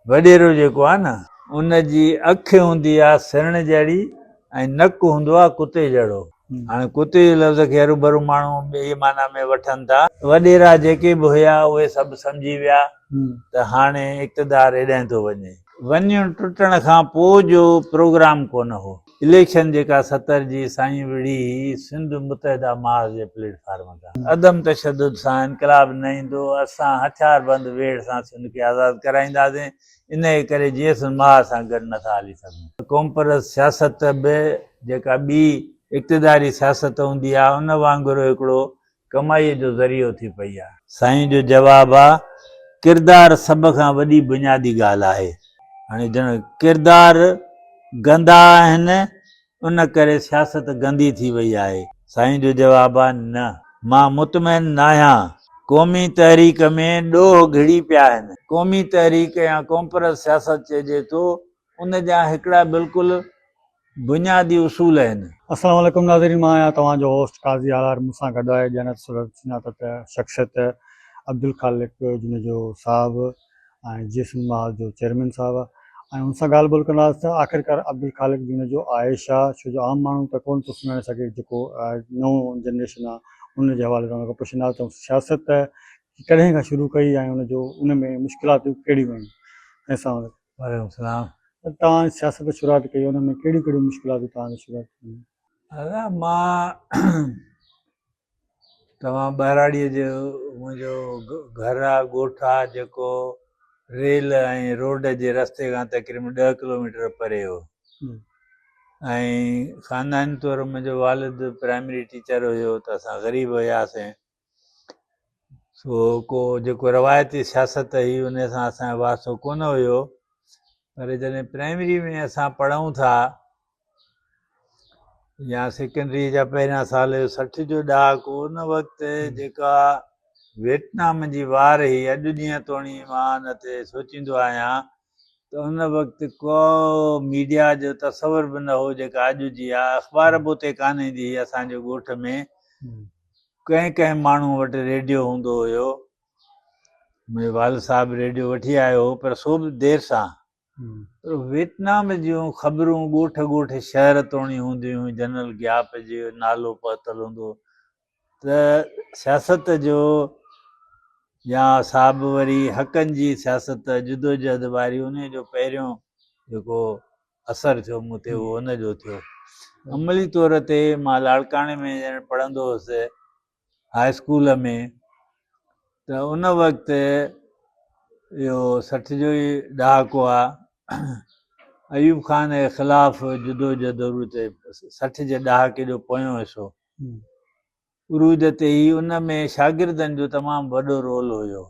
وڏيرو جيڪو آ نه ان جي اک هوندي آ سرڻ جهڙي ۽ نڪ هوندو آ ڪتي جهڙو. هاڻي ڪتي جي لفظ کي هروڀرو ماڻهو ٻئي معنيٰ ۾ وٺن ٿا. وڏيرا جيڪي به هيا اهي سڀ سمجهي ويا ته هاڻي اقتدار ايڏانهن ٿو وڃي. ونيون ٽٽڻ کان پوء جو پروگرام ڪونه هو. اليڪشن جيڪا 70 جي سائين وڙهي هئي سنڌ متحده محاذ جي پليٽ فارم تان. عدم تشدد سان انقلاب نه ايندو، اسان هٿياربند ويڙهه سان سنڌ کي آزاد ڪرائينداسين، انهيء ڪري جي ايس محاذ سان گڏ نٿا هلي سگهون. قومپرست سياست به جيڪا ٻي اقتداري سياست هوندي آهي ان وانگر هڪڙو ڪمائيء جو ذريعو ٿي پئي آهي. سائين جو جواب آ، ڪردار سڀ کان وڏي بنيادي ڳالهه آهي. هاڻي ڄڻ ڪردار گندا آهن، ان ڪري سياست گندي ٿي وئي آهي. سائين جو جواب آ، نه. مان مطمئن ناهيان. قومي تحريڪ ۾ ڏوهه گهڙي پيا آهن. قومي تحريڪ يا قومپرست سياست چئجي ٿو، ان جا هڪڙا بلڪل بنيادي اصول آهن. السلام عليڪم ناظرين مان آهيان توهان جو هوسٽ قاضي آلار مون سان گڏ آهي ڄڻ ته سڃاتت شخصيت عبدالخالق جوڻيجو صاحب ۽ جي سنڌ محاذ جو چيئرمين صاحب ۽ ان سان ڳالهه ٻولهه ڪنداسين ته آخرڪار عبدالخالق جوڻيجو آهي ڇا ڇو جو عام ماڻهو ته ڪونه ٿو سڃاڻي سگهي جيڪو نئون جنريشن آهي ان جي حوالي سان ان کان پڇنداسين ته سياست ڪڏهن کان شروع ڪئي ۽ ان جو ان ۾ مشڪلاتون ڪهڙيون آهن السلام عليڪم. وعليڪم السلام. توهان سياست شروعات ڪئي ان ۾ ڪهڙيون ڪهڙيون مشڪلاتون توهان کي شروعات ٿيون؟ ادا مان توهان ٻهراڙيء جو منهنجو گهر آ ڳوٺ آ جيڪو ريل ۽ روڊ جي رستي کان تقريبن 10 ڪلوميٽر پري هو ۽ خانداني طور منهنجو والد پرائمري ٽيچر هيو ته اسان غريب هياسين سو ڪو جيڪو روايتي سياست هئي ان سان اسان جو واسطو ڪونه هيو پر جڏهن پرائمري ۾ اسان پڙهون ٿا يا سيڪنڊري جا پهريان سال 60 جو ڏهاڪو ان وقت جيڪا ويٽنام جي وار هئي اڄ ڏينهن توڻي مان ان تي سوچيندو آهيان ته ان وقت ڪو ميڊيا جو تصور به نه هو جيڪا اڄ جي آهي اخبار به اتي ڪانه ايندي هئي اسان جي ڳوٺ ۾ ڪنهن ڪنهن ماڻهو وٽ ريڊيو هوندو هيو. منهنجو والد صاحب ريڊيو وٺي آيو هو پر سو به دير سان. پر ويٽنام جون خبرون ڳوٺ ڳوٺ شهر توڻي هونديون هيون، جنرل گياپ جو نالو پهتل هوندو هو ته سياست جو يا صاحب وري حقن جي سياست جدوجهد واري انهي جو پهريون جيڪو اثر ٿيو مون تي اهو ان جو ٿيو. عملي طور تي مان لاڙڪاڻي ۾ جڏهن پڙهندو هوس هاء اسڪول ۾ ته ان وقت اهو 60 جو ئي ڏهاڪو آ ايوب خان جي خلاف جدوجهد عروج تي 60 جي ڏهاڪي جو پويون حصو عروج تي هئي ان ۾ شاگردن جو تمام وڏو رول هيو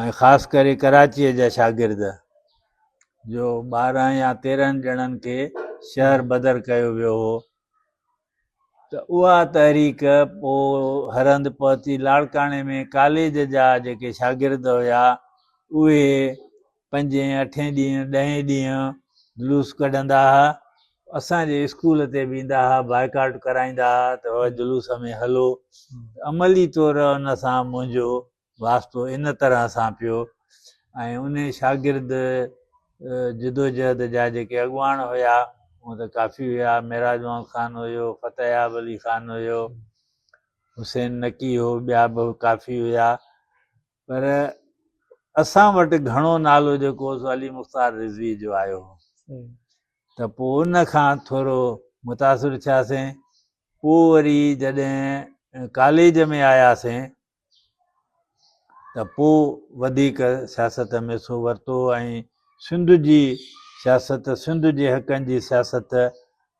۽ خاص ڪري ڪراچيء جا شاگرد جو 12 يا 13 ڄڻن کي شهر بدر ڪيو ويو هو ته اها تحريڪ پوء هر هنڌ پهتي لاڙڪاڻي ۾ ڪاليج جا جيڪي شاگرد هيا اهي پنجين، اٺين ڏينهن، ڏهين ڏينهن جلوس ڪڍندا ها. اسان جي اسڪول تي به ايندا ها، بائيڪاٽ ڪرائيندا ها ته بابا جلوس ۾ هلو. عملي طور ان سان منهنجو واسطو ان طرح سان پيو ۽ انهي شاگرد جدوجهد جا جيڪي اڳواڻ هيا، هونء ته ڪافي هيا، معراج محمد خان هيو، فتح ياب علي خان هيو، حسين نقي هو، ٻيا به ڪافي هيا. پر اسان وٽ گهڻو نالو جيڪو هو سو علي مختار رضوي جو آيو هو ته پوء ان کان ٿورو متاثر ٿياسين. پوء وري جڏهن ڪاليج ۾ آياسين ته پوء وڌيڪ سياست ۾ حصو ورتو ۽ سنڌ جي سياست، سنڌ جي حقن جي سياست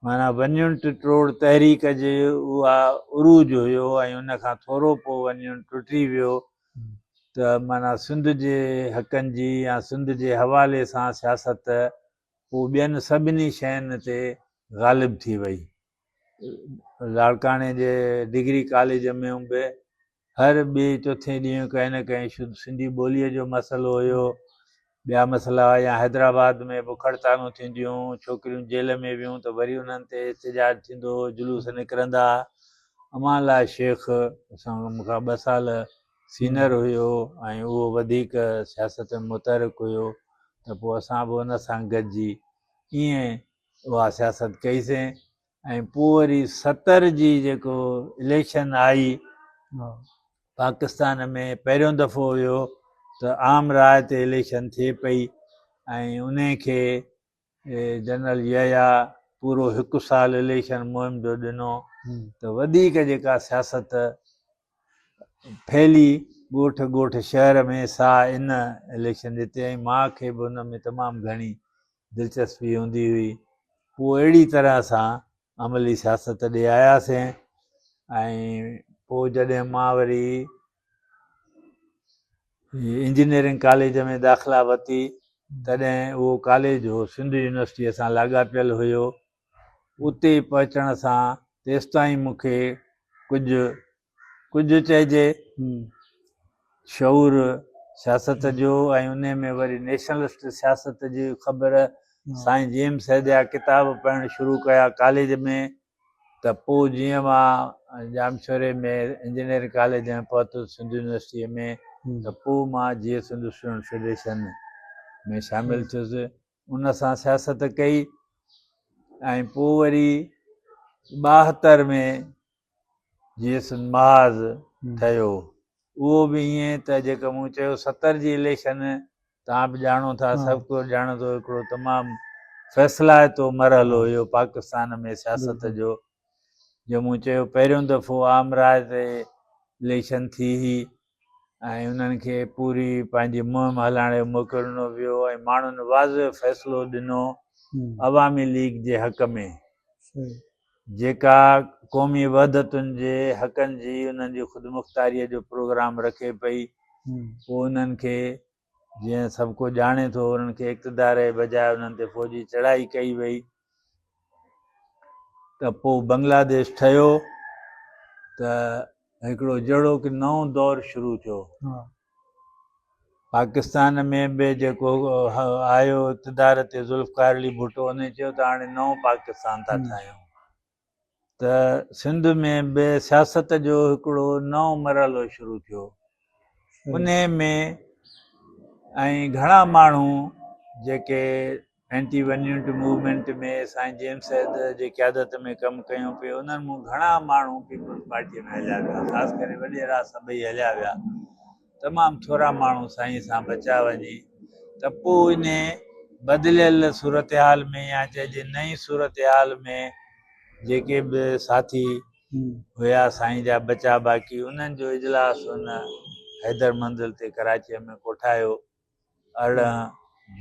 معنيٰ ون يونٽ ٽوڙ تحريڪ جي اها عروج هيو ۽ ان کان ٿورو پوء ون يونٽ ٽٽي ويو ته معنيٰ سنڌ جي حقن جي يا سنڌ جي حوالي سان سياست پوء ٻين سڀني شين تي غالب ٿي وئي. لاڙڪاڻي جي ڊگري ڪاليج ۾ به هر ٻئي چوٿين ڏينهن ڪنهن نه ڪنهن شد سنڌي ٻوليء جو مسئلو هيو، ٻيا مسئلا هئا يا حيدرآباد ۾ بک هڙتالون ٿينديون هيون، ڇوڪريون جيل ۾ ويون ته وري انهن تي احتجاج ٿيندو هو، جلوس نڪرندا ها. امان الله شيخ اسان مون کان 2 سال سينئر هيو ۽ اهو وڌيڪ سياست ۾ متحرڪ هيو ته پوء اسان به ان سان گڏجي ائين اها سياست ڪئيسين ۽ پوء وري 70 جي جيڪو اليڪشن آئي پاڪستان ۾ پهريون دفعو هيو ته عام راء تي اليڪشن ٿئي پئي ۽ انهي کي جنرل يحيٰ پورو هڪ سال اليڪشن مهم جو ڏنو ته وڌيڪ جيڪا سياست ڦهلي ڳوٺ ڳوٺ شهر ۾ سا ان اليڪشن جتي ۽ مان کي به ان ۾ تمام گهڻي دلچسپي هوندي هئي. پوء اهڙي طرح سان عملي سياست ڏي آياسين ۽ پوء جڏهن مان وري انجنيئرنگ ڪاليج ۾ داخلا ورتي تڏهن اهو ڪاليج هو سنڌ يونيورسٽيء سان لاڳاپيل هيو. اتي پهچڻ سان تيستائين مون کي ڪجهه ڪجهه چئجي شعور سياست جو ۽ انهي ۾ وري نيشنلسٽ سياست جي خبر سائين جي ايم سيد جا ڪتاب پڙهڻ شروع ڪيا ڪاليج ۾ ته پوء جيئن مان ڄامشوري ۾ انجنيئرنگ ڪاليج ۾ پهتس سنڌ يونيورسٽيء ۾ ته پوء مان جيئي سنڌ اسٽوڊنٽ فيڊريشن ۾ شامل ٿيس ان سان سياست ڪئي ۽ پوء وري 72 ۾ جيسن محاذ ٺهيو اهو به ائين ته جيڪو مون چيو 70 جي اليڪشن توهان به ڄاڻو ٿا سڀ ڪو ڄاڻي ٿو هڪڙو تمام فيصلائتو مرحلو هيو پاڪستان ۾ سياست جو جو مون چيو پهريون دفعو عام راء تي اليڪشن ٿي هئي ۽ انهن کي پوري پنهنجي مهم هلائڻ جو موقعو ڏنو ويو ۽ ماڻهن واضح فيصلو ڏنو عوامي ليگ جي حق ۾ جيڪا قومي وحدتن جي حقن جي انهن جي خودمختاريء جو پروگرام رکي پئي، پوء انهن کي جيئن سڀ ڪو ڄاڻي ٿو انهن کي اقتدار جي بجاء انهن تي فوجي چڙهائي ڪئي وئي ته پوء بنگلاديش ٺهيو ته هڪڙو جهڙوڪ نئون دور شروع ٿيو. پاڪستان ۾ به جيڪو آيو اقتدار تي ذوالفقار علي ڀٽو ان چيو ته هاڻي نئون پاڪستان ٿا ٺاهيون ته سنڌ ۾ به سياست جو هڪڙو نئون مرحلو شروع ٿيو ان ۾ ۽ گهڻا ماڻهو جيڪي اينٽي ون يونٽ موومينٽ ۾ سائين جي ايم سيد جي قيادت ۾ ڪم ڪيون پئي انهن مون گهڻا ماڻهو پيپلز پارٽي ۾ هليا ويا خاص ڪري وڏيرا سڀئي هليا ويا تمام ٿورا ماڻهو سائين سان بچا وڃي ته پوء ان بدليل صورتحال ۾ يا چئجي نئين صورتحال ۾ جيڪي به ساٿي هيا سائين جا بچا باقي انهن جو اجلاس ان حيدر منزل تي ڪراچيء ۾ ڪوٺايو 18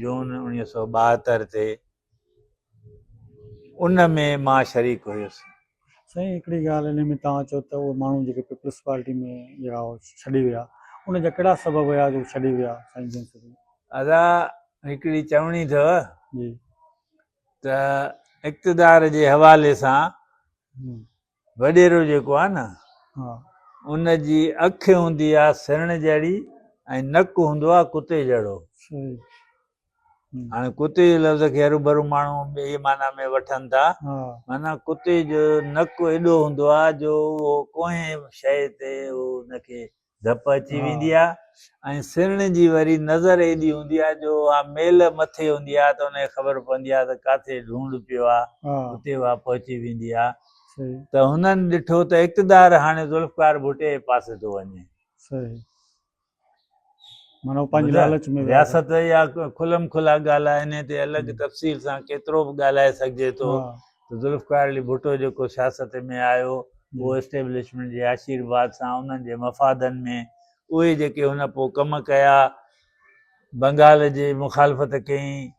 جون 1972 تي ان ۾ مان شريڪ هيس. سائين هڪڙي ڳالهه انهي ۾ توهان چئو ته اهي ماڻهو جيڪي پيپلز پارٽي ۾ جيڪا ڇڏي ويا ان جا ڪهڙا سبب هيا جو ڇڏي ويا سائين جن سڀ؟ ادا هڪڙي چوڻي اٿو جي ته اقتدار جي حوالي سان وڏيرو جيڪو آهي نه ان جي اک هوندي آهي سرڻ جهڙي ۽ نڪ هوندو آهي ڪتي جهڙو. هاڻي ڪتي جي لفظ کي هروڀرو ماڻهو ٻي معنيٰ ۾ وٺن ٿا. معنيٰ ڪتي جو نڪ ايڏو هوندو آهي جو اهو ڪنهن شيء تي ان کي ڌپ اچي ويندي آهي ۽ سرڻ جي وري نظر ايڏي هوندي آهي جو اها ميل مٿي هوندي آهي ته ان کي خبر پوندي آهي ته ڪاٿي ڍونڍ پيو آهي اتي اها پهچي ويندي آهي ته هنن ڏٺو ته اقتدار هاڻي ذوالفقار ڀٽي جي پاسي ٿو وڃي. رياست اها کلم کلا ڳالهه آهي انهي تي الڳ تفصيل سان ڪيترو به ڳالهائي سگهجي ٿو ته ذوالفقار علي ڀٽو جيڪو سياست ۾ آيو اهو اسٽيبلشمينٽ جي آشيرواد سان انهن جي مفادن ۾ اهي جيڪي هن پوء ڪم ڪيا بنگال جي مخالفت ڪيائين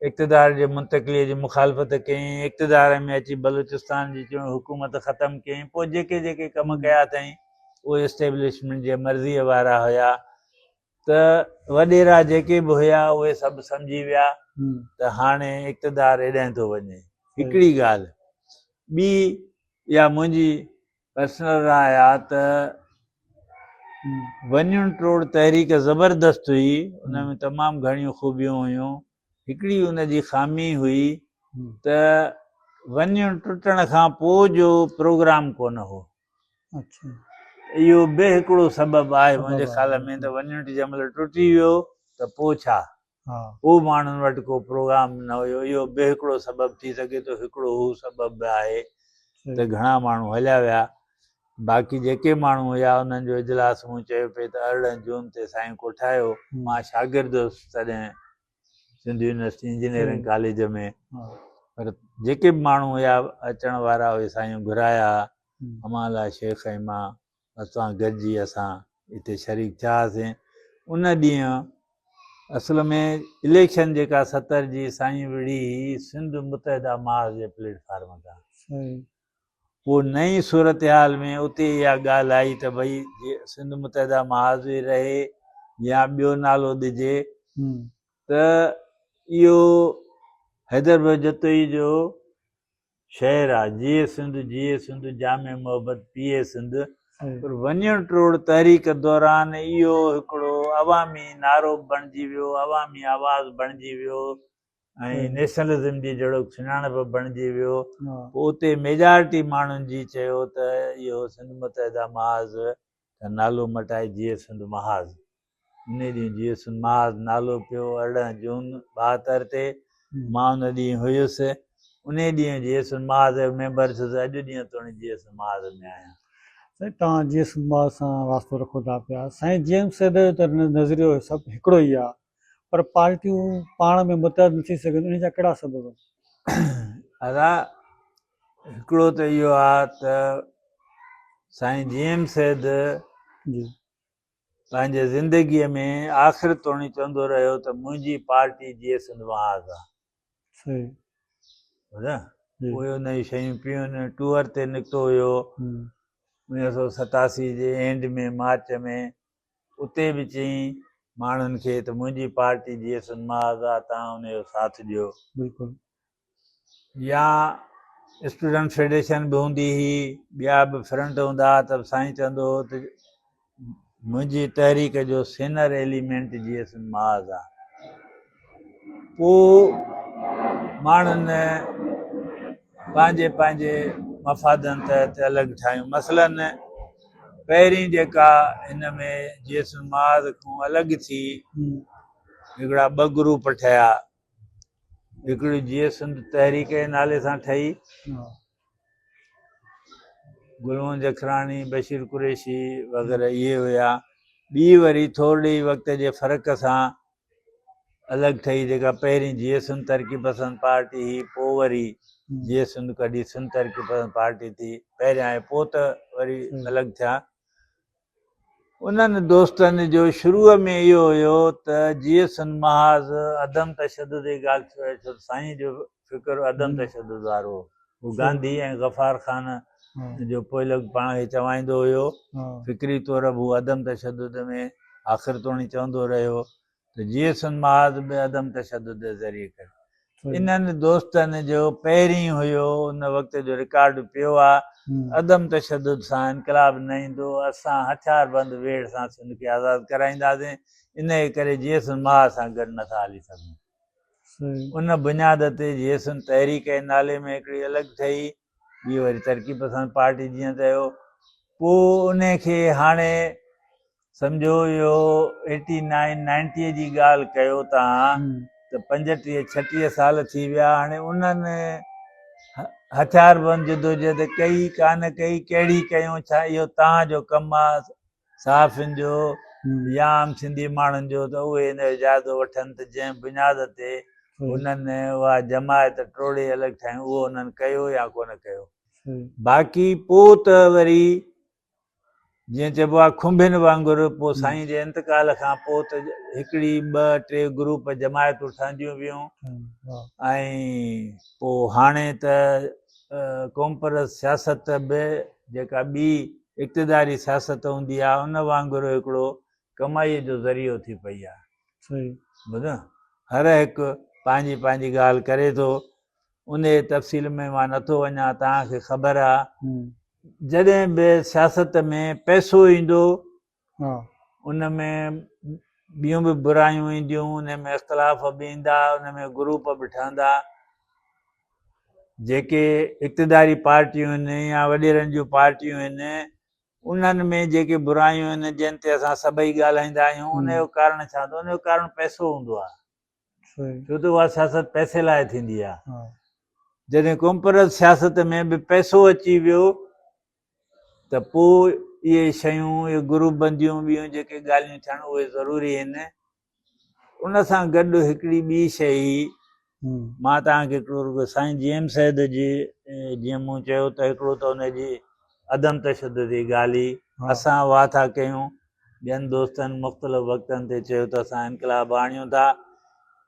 اقتدار جي منتقلي جي مخالفت ڪيائين اقتدار ۾ اچي بلوچستان جي حڪومت ختم ڪيائين پوء جيڪي جيڪي ڪم ڪيا اٿائين اهي اسٽيبلشمينٽ جي مرضي وارا هيا ته وڏيرا جيڪي به هيا اهي سڀ سمجهي ويا ته هاڻي اقتدار ايڏانهن ٿو وڃي. هڪڙي ڳالهه. ٻي اها منهنجي پرسنل راء آ ته وڃڻ ٽوڙ تحريڪ زبردست هئي، ان ۾ تمام گهڻيون خوبيون هيون. هڪڙي ان جي خامي هئي ته وڃڻ ٽٽڻ کان پوء جو پروگرام ڪونه هو. اهو به هڪڙو سبب آهي منهنجي خيال ۾ ته ون يونٽ جنهن مهل ٽٽي ويو ته پوء ڇا؟ پوء ماڻهن وٽ ڪو پروگرام نه هيو. اهو به هڪڙو سبب ٿي سگهي ٿو. هڪڙو هو سبب به آهي ته گهڻا ماڻهو هليا ويا. باقي جيڪي ماڻهو هيا انهن جو اجلاس مون چيو پئي ته 18 جون تي سائين ڪوٺايو. مان شاگرد هوس تڏهن سنڌ يونيورسٽي انجنيئرنگ ڪاليج ۾، پر جيڪي به ماڻهو هيا اچڻ وارا اهي سائين گهرايا. امان الله شيخ ۽ مان اسان گڏجي اسان اتي شريڪ ٿيا هئاسين. ان ڏينهن اصل ۾ اليڪشن جيڪا 70 جي سائين وڙهي هئي سنڌ متحده محاذ جي پليٽ فارم تان. پوء نئين صورتحال ۾ اتي اها ڳالهه آئي ته ڀئي جي سنڌ متحده محاذ ئي رهي يا ٻيو نالو ڏجي ته اهو حيدر بخش جتوئي جو شعر آ، جيئي سنڌ جيئي سنڌ جامع محبت پيئي سنڌ، پر وڃڻ ٽوڙ تحريڪ دوران اهو هڪڙو عوامي نعرو بڻجي ويو، عوامي آواز بڻجي ويو ۽ نيشنلزم جي جهڙوڪ سڃاڻپ بڻجي ويو. پوء اتي ميجارٽي ماڻهن جي چيو ته اهو سنڌ متحده محاذ کان نالو مٽائي جيئي سنڌ محاذ. انهي ڏينهن جيئي سنڌ محاذ نالو پيو 18 جون 72 تي مان ان ڏينهن هيس. انهي ڏينهن جيئي سنڌ محاذ جو ميمبر ٿيس اڄ ڏينهن توڻي جيئي سنڌ محاذ ۾ آهيان. سائين توهان جيئي سنڌ محاذ سان واسطو رکو ٿا پيا. سائين جي ايم سيد جو ته نظريو سڀ هڪڙو ئي آ پر پارٽيون پاڻ ۾ متحد نه ٿي سگهن انهي جا ڪهڙا سبب آهن؟ ادا هڪڙو ته اهو آ ته سائين جي ايم سيد جي پنهنجي زندگيء ۾ آخر توڻي چوندو رهيو ته منهنجي پارٽي جيئي سنڌ محاذ آ. صحيح. ٻڌا؟ پوء ان جون شيون پيون ٽوئر تي نڪتو هيو 1987 جي اينڊ ۾ مارچ ۾ اتي به چيائين ماڻهن کي ته منهنجي پارٽي جيئي سنڌ محاذ آ توهان ان جو ساٿ ڏيو. بلڪل. يا اسٽوڊنٽ فيڊريشن به هوندي هئي ٻيا به فرنٽ هوندا هئا ته سائين چوندو هو ته منهنجي تحريڪ جو سينر ايليمينٽ جي سنڌ محاذ آ. پوء ماڻهن پنهنجي پنهنجي مفادن تحت الڳ ٺاهيون. مثلاً پهرين جيڪا هن ۾ جي سنڌ محاذ کان الڳ ٿي هڪڙا ٻه گروپ ٺهيا. هڪڙي جيئي سنڌ تحريڪ جي نالي سان ٺهي، گل محمد جکراڻي، بشير قريشي وغيره اهي هيا. ٻي وري ٿورڙي ئي وقت جي فرق سان الڳ ٺهي جيڪا پهرين جيئي سنڌ ترقي پسند پارٽي هئي، پوء وري جيئي سنڌ ڪڍي سنڌ ترقي پسند پارٽي ٿي. پهريان ۽ پوء ته وري الڳ ٿيا. انهن دوستن جو شروع ۾ اهو هيو ته جيئي سنڌ محاذ عدم تشدد جي ڳالهه ڇو آهي ڇو ته سائين جو فڪر عدم تشدد وارو هو. هو گانڌي ۽ غفار خان جو پوئلڳ پاڻ کي چوائيندو هيو. فڪري طور به هو عدم تشدد ۾ آخر توڻي چوندو رهيو ته جيئي سنڌ محاذ به عدم تشدد جي ذريعي ڪري. انهن دوستن جو پهرين هيو ان وقت جو رڪارڊ پيو آ عدم تشدد سان انقلاب نه ايندو اسان هٿياربند ويڙهه سان سنڌ کي آزاد ڪرائينداسين انهيء ڪري جيئي سنڌ محاذ سان گڏ نٿا هلي سگهون. ان بنياد تي جيئي سنڌ تحريڪ جي نالي ۾ هڪڙي الڳ ٺهي ٻي وري ترقي پسند پارٽي جيئن چيو پوء انهي کي هاڻي سمجهو اهو ايٽي نائين نائنٽي جي ڳالهه ڪيو تان ته 35 36 سال ٿي ويا هاڻي انهن هٿياربند جدوجهد ڪئي ڪانه ڪئي ڪهڙي ڪيون ڇا اهو تان جو ڪم آ صحافين جو يا عام سنڌي ماڻهن جو ته اهي ان جو جائزو وٺن ته جنهن بنياد تي انهن اها جماعت ٽوڙي الڳ ٺاهيون اهو انهن ڪيو يا ڪونه ڪيو باقي پوء ته وري جيئن چئبو آهي کنڀين وانگر پوء سائين جي انتقال کان پوء ته هڪڙي ٻه ٽي گروپ جماعتون ٺهنديون ويون ۽ پوء هاڻي ته قومپرست سياست به جيڪا ٻي اقتداري سياست هوندي آهي ان وانگر هڪڙو ڪمائي جو ذريعو ٿي پئي آهي. ٻڌو هر هڪ پنهنجي پنهنجي ڳالهه ڪري ٿو انهيء تفصيل ۾ مان نٿو وڃان، توهان کي خبر آ، جڏهن به سياست ۾ پئسو ايندو، ان ۾ ٻيون به برايون اينديون، ان ۾ اختلاف به ايندا، ان ۾ گروپ به ٺهندا. جيڪي اقتداري پارٽيون آهن يا وڏيرن جون پارٽيون آهن، انهن ۾ جيڪي برايون آهن جن تي اسان سڀئي ڳالهائيندا آهيون ان جو ڪارڻ ڇا هوندو ان جو ڪارڻ پئسو هوندو آهي ڇو ته اها سياست پئسي لاء ٿيندي آهي جڏهن قومپرست سياست ۾ به پئسو اچي ويو ته پوء اهي شيون اهي گروپ بنديون ٻيون جيڪي ڳالهيون ٿيڻ اهي ضروري آهن ان سان گڏ هڪڙي ٻي شيء هئي، مان توهان کي هڪڙو رڳو سائين جي ايم سيد جي جيئن مون چيو ته هڪڙو ته ان جي عدم تشدد جي ڳالهه هئي، اسان اها ٿا ڪيون، ٻين دوستن مختلف وقتن تي چيو ته اسان انقلاب آڻيون ٿا.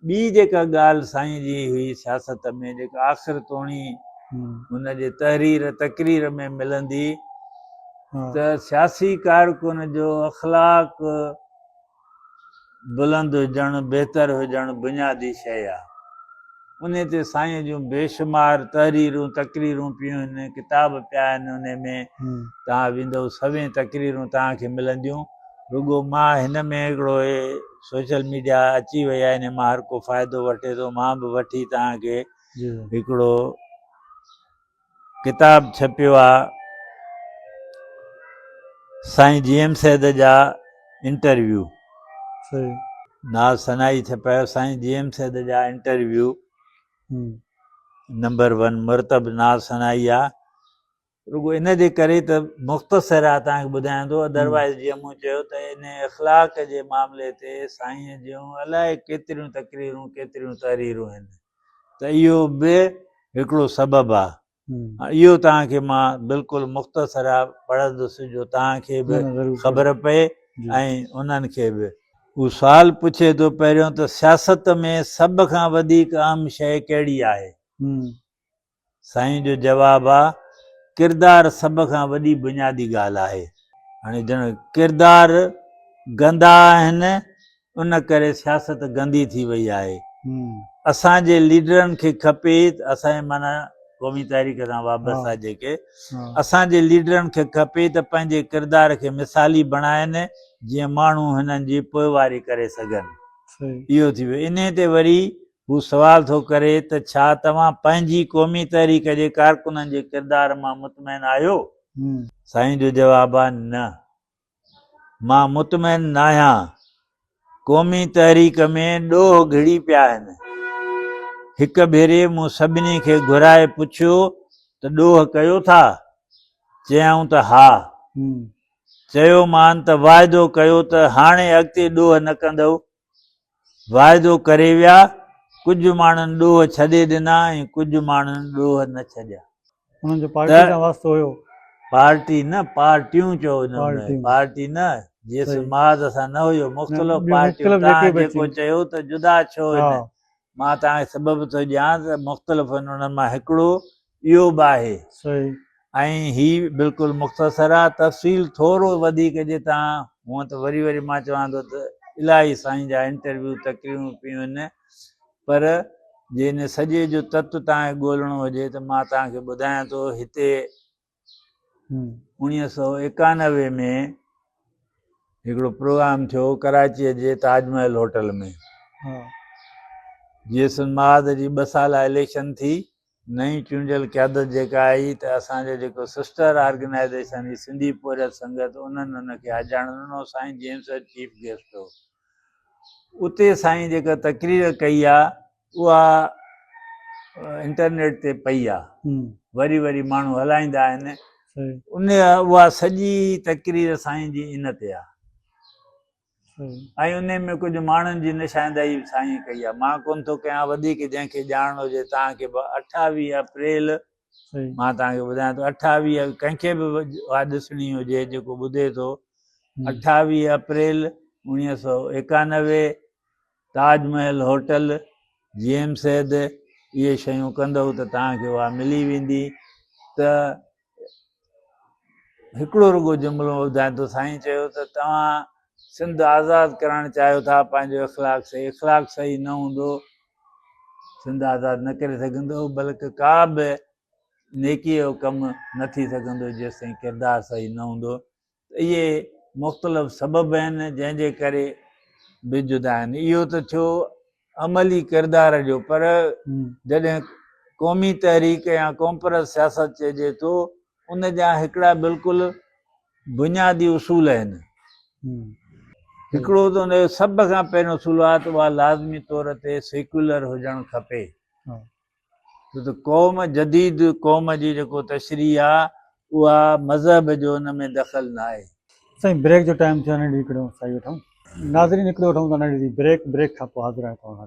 ٻي جيڪا ڳالهه سائين جي هئي سياست ۾ جيڪا آخر توڻي هن جي تحرير تقرير ۾ ملندي ته سياسي ڪارڪن جو اخلاق بلند هجڻ، بهتر هجڻ بنيادي شيء آ. انهي تي سائينء جون بيشمار تحريرون، تقريرون پيون هن، ڪتاب پيا آهن، انهي ۾ توهان ويندؤ سوين تقريرون توهان کي ملنديون. رڳو مان هن ۾ هڪڙو هي سوشل ميڊيا اچي وئي آهي، انهي مان هر ڪو فائدو وٺي ٿو، مان به وٺي توهان کي هڪڙو ڪتاب ڇپيو آ سائين جي ايم سيد جا انٽرويو ناز ثنائي ڇپايو سائين جي ايم سيد جا انٽرويو نمبر 1 مرتب ناز ثنائي آ رڳو ان جي ڪري ته مختصر آ توهان کي ٻڌايان ٿو ادروائز جيئن مون چيو ته ان اخلاق جي معاملي تي سائين جون الائي ڪيتريون تقريرون ڪيتريون تحريرون آهن ته اهو به هڪڙو سبب آ. اهو توهان کي مان بلڪل مختصر آ پڙهندس جو توهان کي به خبر پئي ۽ انهن کي به. هو سوال پڇي ٿو پهريون ته سياست ۾ سڀ کان وڌيڪ اهم شيء ڪهڙي آهي؟ سائين جو جواب آ ڪردار سڀ کان وڏي بنيادي ڳالهه آهي. هاڻي ڄڻ ڪردار گندا آهن ان ڪري سياست گندي ٿي وئي آهي. اسان جي ليڊرن کي کپي ته اسان جي معنيٰ قومي تحريڪ سان وابسته جيڪي اسان جي ليڊرن کي کپي ته پنهنجي ڪردار کي مثالي بڻائن جيئن ماڻهو هنن جي پوئواري ڪري سگهن. اهو ٿي ويو. انهي تي وري هو سوال ٿو ڪري ته ڇا توهان پنهنجي قومي تحريڪ جي ڪارڪنن جي ڪردار مان مطمئن آهيو؟ سائين جو جواب آهي نه. مان مطمئن ناهيان. قومي تحريڪ ۾ ڏوهه گهڙي پيا آهن. هڪ ڀيري مون سڀني کي گهرائي پڇيو ته ڏوهه ڪيو ٿا؟ چيائون ته ها. چيومان ته واعدو ڪيو ته هاڻي اڳتي ڏوهه نه ڪندؤ. واعدو ڪري ويا، ڪجهه ماڻهن ڏوهه ڇڏي ڏنا ۽ ڪجهه ماڻهن ڏوهه نه ڇڏيا. انهن جو پارٽي سان واسطو هيو. پارٽي نه پارٽيون چئو پارٽي نه جيس محاذ سان نه هيو مختلف پارٽيون تان جيڪو چيو ته جدا ڇو هن مان توهان کي سبب ٿو ڏيان ته مختلف آهن انهن مان هڪڙو اهو به آهي ۽ هي بلڪل مختصر آ تفصيل ٿورو وڌيڪ جي توهان هونء ته وري وري مان چوان ٿو ته الاهي سائين جا انٽرويو تقريرون پيون آهن پر جي ان سڄي جو تت توهان کي ڳولڻو هجي ته مان توهان کي ٻڌايان ٿو هتي 1991 ۾ هڪڙو پروگرام ٿيو ڪراچيء جي تاج محل هوٽل ۾ جيسن مهاد جي ٻه سالا اليڪشن ٿي نئين چونڊيل قيادت جيڪا آئي ته اسان جو جيڪو سسٽر آرگنائيزيشن هئي سنڌي پورهيت سنگت انهن ان کي آجياڻو ڏنو سائين جيمس چيف گيسٽ هو اتي سائين جيڪا تقرير ڪئي آ اها انٽرنيٽ تي پئي آ وري وري ماڻهو هلائيندا آهن ان اها سڄي تقرير سائين جي ان تي آ ۽ ان ۾ ڪجهه ماڻهن جي نشاندهي به سائين ڪئي آ مان ڪون ٿو ڪيان وڌيڪ جنهن کي ڄاڻڻو هجي توهان کي به 28 اپريل مان توهان کي ٻڌايان ٿو 28 ڪنهن کي به اها ڏسڻي هجي جيڪو ٻڌي ٿو 28 April 1991 Taj Mahal hotel G M Syed اهي شيون ڪندؤ ته توهان کي اها ملي ويندي ته هڪڙو رڳو جملو ٻڌايان ٿو سائين چيو ته توهان سنڌ آزاد ڪرائڻ چاهيو ٿا پنهنجو اخلاق صحيح اخلاق صحيح نه هوندو سنڌ آزاد نه ڪري سگهندو بلڪ ڪا به نيڪي جو ڪم نه ٿي سگهندو جيستائين ڪردار صحيح نه هوندو ته اهي مختلف سبب آهن جنهن جي ڪري به جدا آهن اهو ته ٿيو عملي ڪردار جو پر جڏهن قومي تحريڪ يا قومپرست سياست چئجي ٿو ان جا هڪڙا بلڪل بنيادي اصول آهن. هڪڙو ته ان جو سڀ کان پهريون اصول آهي ته اها لازمي طور تي سيڪيولر هجڻ کپي. ڇو ته قوم جديد قوم جي جيڪو تشريح آهي اها مذهب جو ان ۾ دخل نه آهي. سائين بريڪ جو ٽائيم ٿيو ننڍي هڪڙو سائي وٺون. ناظرين هڪڙو وٺون ٿا ننڍڙي بريڪ، بريڪ کان پوء حاضر آهيون توهان سان.